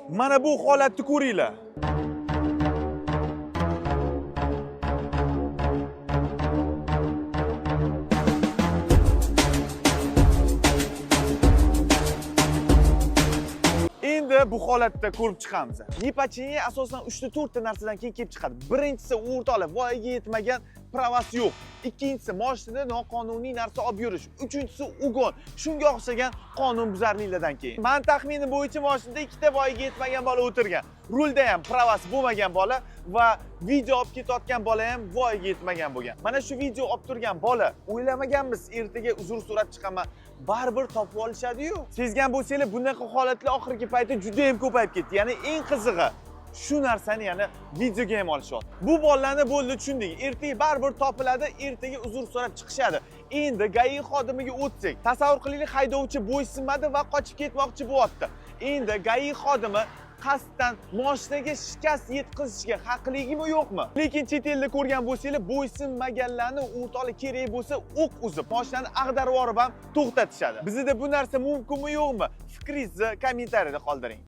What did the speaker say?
Mana bu holatni ko'ringlar. Endi bu holatda ko'rib chiqamiz. Неподчинение asosan 3 ta 4 ta narsadan keyin kelib chiqadi. Birinchisi, o'rtoqlar, voyaga yetmagan, pravasi yo'q. Ikkinchisi, mashinada noqonuniy narsa olib yurish. Uchinchisi, угон. Shunga o'xshagan qonunbuzarliklardan keyin. Man taxminim bo'yicha mashinada ikkita voyaga yetmagan bola o'tirgan. Rulda ham pravasi bo'lmagan bola va video olib ketayotgan bola ham voyaga yetmagan bo'lgan. Mana shu video olib turgan bola, o'ylamaganmiz ertaga uzr so'rab chiqaman. Baribir topib olishadi-yu. Sezgan bo'lsanglar, bunaqa holatlar oxirgi paytda juda ham ko'payib ketdi. Ya'ni eng qizig'i, shu narsani yana videoga ham olishyapti. Bu bolalarni bo'ldi, tushundik. Ertaga baribir topiladi, ertaga uzr so'rab chiqishadi. Endi ГАИ xodimiga o'tsak, tasavvur qilaylik, haydovchi bo'ysunmadi va qochib ketmoqchi bo'lyapti. Endi ГАИ xodimi qasddan moshinaga shikast yetkazishga haqligimi, yo'qmi? Lekin chet elda ko'rgan bo'lsanglar, bo'ysunmaganlarni, o'rtoqlar, kerak bo'lsa o'q uzib, moshinani ag'darib yuborib ham to'xtatishadi. Bizda bu narsa mumkinmi, yo'qmi? Fikringizni kommentariyada qoldiring.